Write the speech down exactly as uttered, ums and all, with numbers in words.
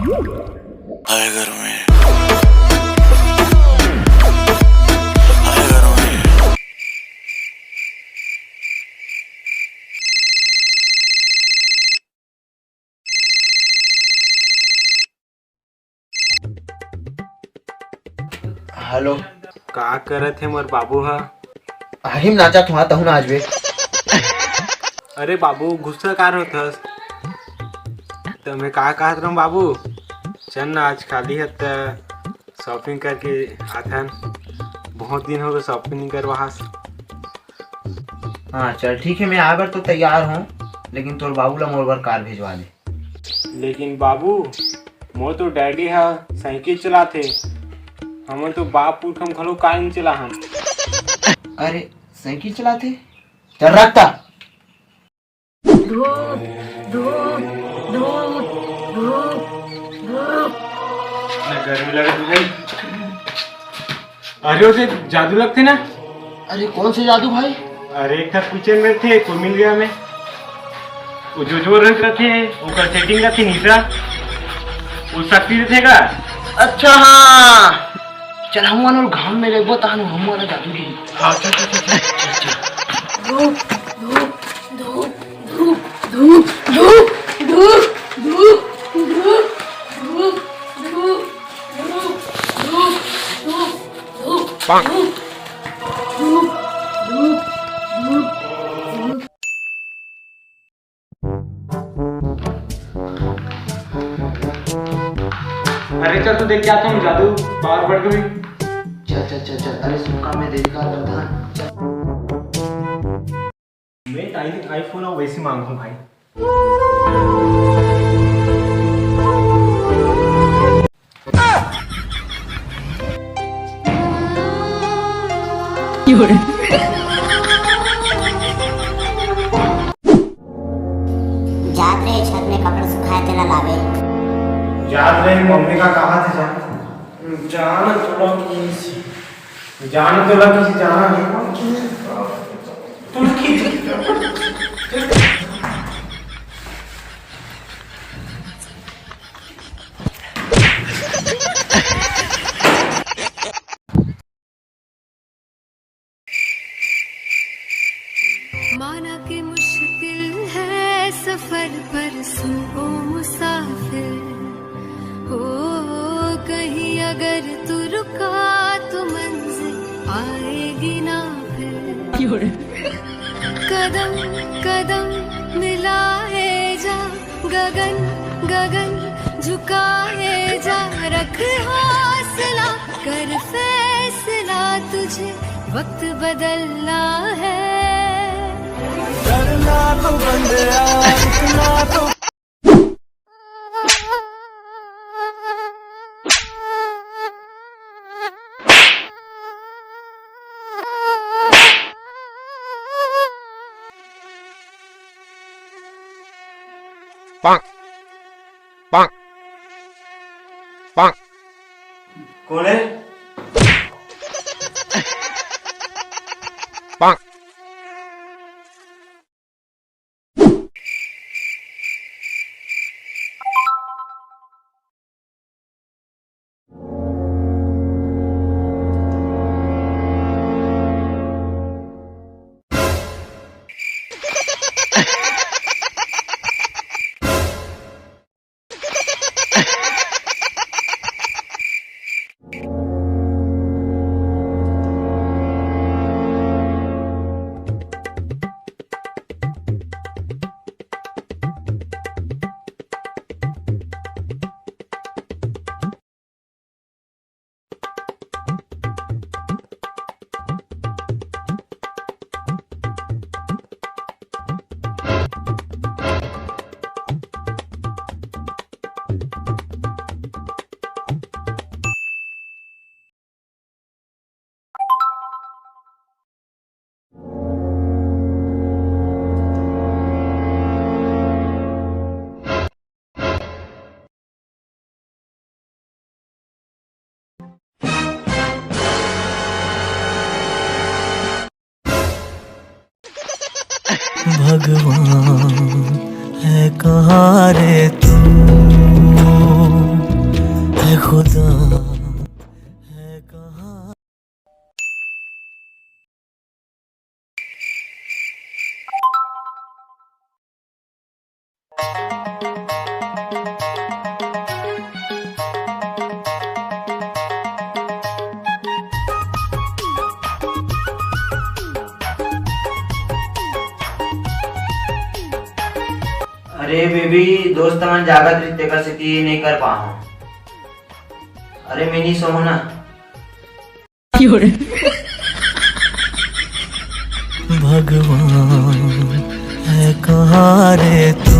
हाय घर में, हाय घर में। हेलो। का करत हे मोर बाबू ह? हरिम नाचत हुआ तहु ना आज बे। अरे बाबू, गुस्सा कार होत हस? त मैं का कहत रहूं बाबू, चल ना आज खाली ह त shopping करके आथन। बहुत दिन हो गए shopping नहीं करवाहस। हाँ चल ठीक है, मैं आए बर तो तैयार हूँ, लेकिन तोर बाबू ला मोर बर कार भेजवा दे। लेकिन बाबू, मोर तो डैडी ह साइकिल चलाथे, हमन तो बाप पुरखा म घलो कार नइ चलाहन। अरे साइकिल चलाथे? चल रखता। धूप, धूप, धूप, धूप, धूप। ना गर्मी लगत हे भाई। अरे, ओदे जादू लगथे ना। अरे, कौन से जादू भाई? अरे, एक ठा कुचन में थे, तो मिल गया मैं। वो जो, जो रंग रथे, ओकर setting रथे निशा। वो शक्ति रथे का? अच्छा, हाँ। चल, हम मन घाम में लेगबो, तहन हम मन जादू दी। हाँ, चल, चल, चल, चल। धूप, धूप, धूप। अरे चल, तो देख के आता हूँ, जादू power बढ़ गई। चल, चल, चल, चल। अरे सुनका में देरी का करता है। चल। मैं तो आई थिंक iPhone और वैसे मांगू भाई। जात रहे छत में कपड़ा सुखाए तेला लावे। जात रहे मम्मी का कहा थे जा। जान तो लग किसी। जान तो लग किसी जाना नहीं। तुम की माना कि मुश्किल है सफर, पर सुन ओ मुसाफिर, ओ कहीं अगर तू रुका तो मंजिल आएगी ना फिर। कदम कदम मिलाए जा, गगन गगन झुकाए जा, रख हौसला, कर फैसला, तुझे वक्त बदलना है। डरना तो बंद यार, इतना तो। पाक, पाक, पाक। कौन है? पाक। भगवान है कहाँ रे तू? अरे बेबी, दोस्त मन जागत रहिथे, तेकर सेती नइ कर पाहूं। अरे मिनी, सोहू ना। भगवान है कहाँ रे तू?